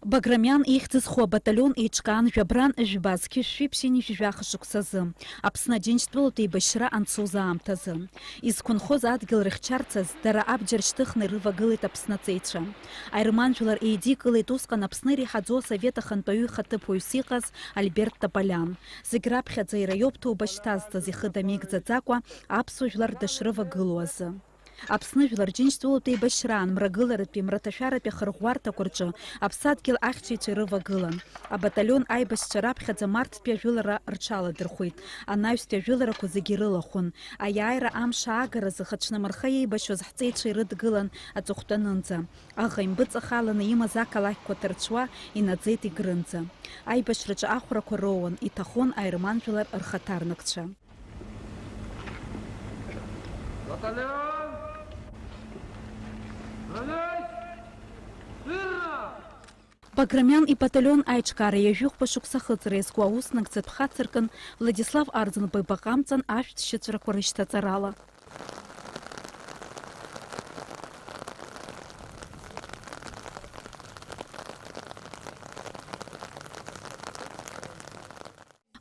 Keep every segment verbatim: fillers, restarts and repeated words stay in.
Баграмиан ихьӡ зху абаталион еиҿкаан жәабран жәба зқьи жәшәи ԥшьынҩажәи жәаха шықәсазы, Аԥсны Аџьынџьтәылатә еибашьра анцоз аамҭазы. Изқәынхоз адгьыл рыхьчарцаз, дара абџьар шьҭыхны ирывагылеит Аԥсны аҵеицәа. Аерман жәлар еидикылеит усҟан Аԥсны иреиҳаӡоу асовет ахантәаҩы ихаҭыԥуаҩыс иҟаз Альберт Тополиан. Зегь раԥхьаӡа иара иоуп ҭоуба шьҭазҵаз, ихы дамеигӡаӡакәа аԥсуа жәлар дышрывагылоу азы. Аԥсны Жәлар Џьынџьтәылатә еибашьраан мрагыларатәи, мраҭашәаратәи ахырӷәӷәарҭақәа рҿы аԥсадгьыл ахьчаҩцәа ирывагылан. Абаталион аибашьцәа раԥхьаӡа марттәи ажәылара рҽаладырхәит. Анаҩстәи ажәыларақәа зегьы ирылахәын. Аиааира амш аагаразы хацәнмырха еибашьуаз ҳҵеицәа ирыдгылан аҵыхәтәанынӡа. Аӷа импыҵахаланы имаз ақалақьқәа ҭарцәуа инаӡеит Егрынӡа. Аибашьраҿы ахәрақәа роуан, иҭахон аерман жәлар рхаҭарнакцәа. Батальон! Рынеи! Смирно! Баграмиан ибаталион аиҿкаара ҩажәихәба шықәса ахыҵра иазку ауснагӡатә хацыркын Владислав Арӡынба ибаҟа амҵан ашәҭ шьыҵәрақәа рышьҭаҵарала.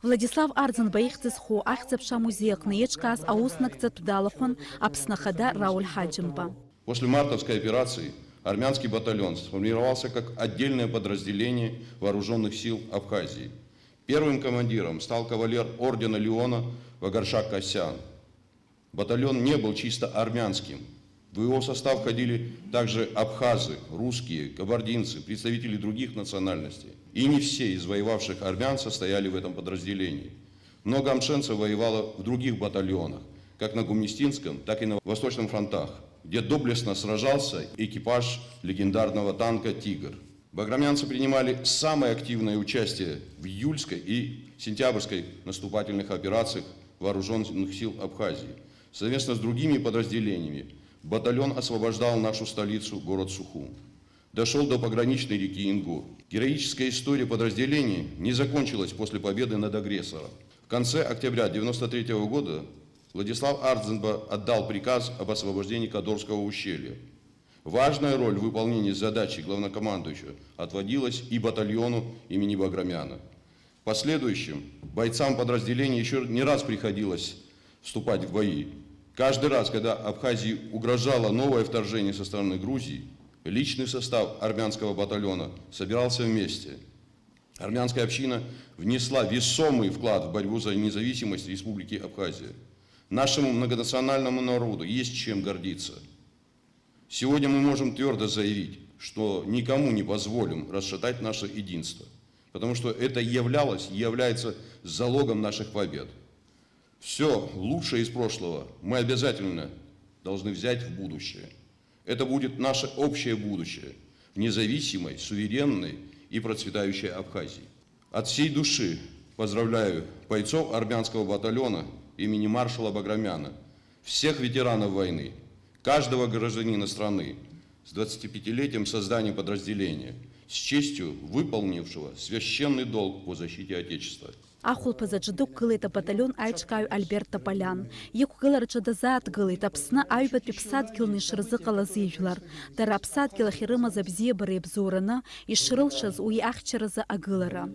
Владислав Арӡынба ихьӡ зху ахьӡ-аԥша амузеи аҟны еиҿкааз ауснагӡатә далахәын Аԥсны Ахада Рауль Ҳаџьымба. После мартовской операции армянский батальон сформировался как отдельное подразделение вооружённых сил Абхазии. Первым командиром стал кавалер ордена Леона Вагаршак Касян. Батальон не был чисто армянским. В его состав входили также абхазы, русские, кабардинцы, представители других национальностей. И не все из воевавших армян состояли в этом подразделении. Много амшенцев воевало в других батальонах, как на Гумистинском, так и на Восточном фронтах, где доблестно сражался экипаж легендарного танка «Тигр». Баграмянцы принимали самое активное участие в июльской и сентябрьской наступательных операциях вооружённых сил Абхазии. Совместно с другими подразделениями батальон освобождал нашу столицу, город Сухум. Дошёл до пограничной реки Ингур. Героическая история подразделений не закончилась после победы над агрессором. В конце октября девяносто третьего года Владислав Ардзинба отдал приказ об освобождении Кадорского ущелья. Важная роль в выполнении задачи главнокомандующего отводилась и батальону имени Баграмяна. В последующем бойцам подразделения ещё не раз приходилось вступать в бои. Каждый раз, когда Абхазии угрожало новое вторжение со стороны Грузии, личный состав армянского батальона собирался вместе. Армянская община внесла весомый вклад в борьбу за независимость Республики Абхазия. Нашему многонациональному народу есть чем гордиться. Сегодня мы можем твёрдо заявить, что никому не позволим расшатать наше единство, потому что это являлось и является залогом наших побед. Всё лучшее из прошлого мы обязательно должны взять в будущее. Это будет наше общее будущее в независимой, суверенной и процветающей Абхазии. От всей души поздравляю бойцов армянского батальона имени маршала Баграмяна, всех ветеранов войны, каждого гражданина страны с двадцатипятилетием создания подразделения, с честью выполнившего священный долг по защите Отечества. Ахәылԥаз аҿы дықәгылеит абаталион аиҿкааҩ Альберт Тополиан. Иқәгылараҿы дазааҭгылеит Аԥсны аҩбатәи ԥсадгьылны ишырзыҟалаз ижәлар. Дара аԥсадгьыл ахь ирымаз абзиабара иабзоураны, ишрылшаз уи ахьчаразы агылара.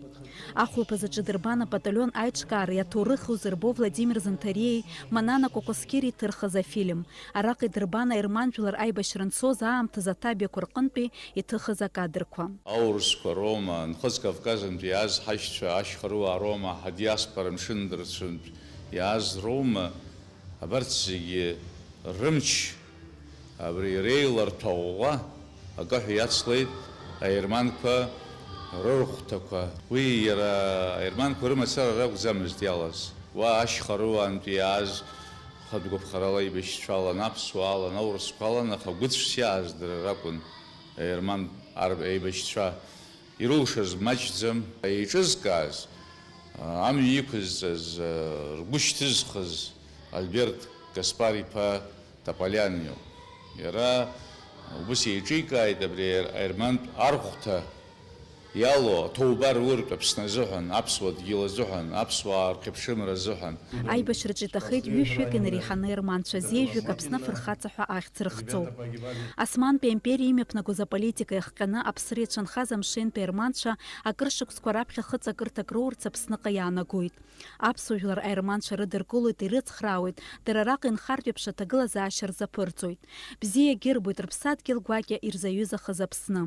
Ахәылԥаз аҿы дырбан абаталион аиҿкаареи аҭоурыхи узырбо Владимир Занҭариеи Манана Кәакәасқьыри иҭырхыз афильм. Араҟа идырбан аерман жәлар аибашьра анцоз аамҭазы аҭабиақәа рҟынтәи иҭыхыз акадрқәа. Аурысқәа роума, Нхыҵ Кавказынтә иааз ҳашьцәа, ашьхаруаа роума, ҳадиаспора мшындырцәынтә иааз роума, абарҭ зегьы рымч, абри реиларҭәа ӷәӷәа акаҳәа иацлеит аерманқәа рырхәҭақәа. Уи иара аерманқәа рымацара ракәӡамызт иалаз. Уа ашьхаруаантәи иааз хатә гәаԥхарала еибашьцәалан, аԥсуаалан, аурысқәалан, аха гәыцәс иааз дара ракәын, аерман ар-, еибашьцәа. Ирылшаз маҷӡам, еиҿызкааз, амҩа иқәызҵаз, ргәы шьҭызхыз Альберт Каспар-иԥа Тополиан иоуп. Иара убас еиҿикааит абри аермантә архәҭа Иалоу аҭоуба руртә Аԥсны азыҳәан, аԥсуа дгьыл азыҳәан, аԥсуаа рхьыԥшымра азыҳәан. Аибашьраҿы иҭахеит ҩышәҩык инареиҳаны аерманцәа, зеижәҩык Аԥсны афырхаҵа ҳәа ахьӡ рыхҵоуп. Османтәи аимпериа имҩаԥнагоз аполитика иахҟьаны Аԥсра иацәынхаз амшынтәи аерманцәа акыр шықәсқәа раԥхьа хыҵакырҭак роурц Аԥсныҟа иаанагоит. Аԥсуа жәлар аерманцәа рыдыркылоит, ирыцхраауеит, дара араҟа инхартә еиԥш аҭагылазаашьа рзаԥырҵоит. Бзиагьы ирбоит рыԥсадгьыл гәакьа ирзаҩызахаз Аԥсны.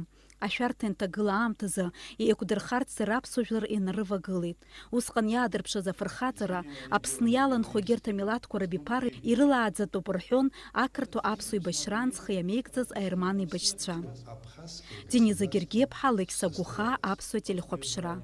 Ашәарҭа инҭагыла аамҭазы еиқәдырхарц дара аԥсуа жәлар инарывагылеит. Усҟан иаадырԥшыз афырхаҵара, Аԥсны иаланхо егьырҭ амилаҭқәа рабиԥара ирылааӡатәуп рҳәон ақырҭуа аԥсуа еибашьраан зхы иамеигӡаз аерман еибашьцәа. Дениза Гергиаԥҳа, Алықьса Гәыхаа, аԥсуа телехәаԥшра.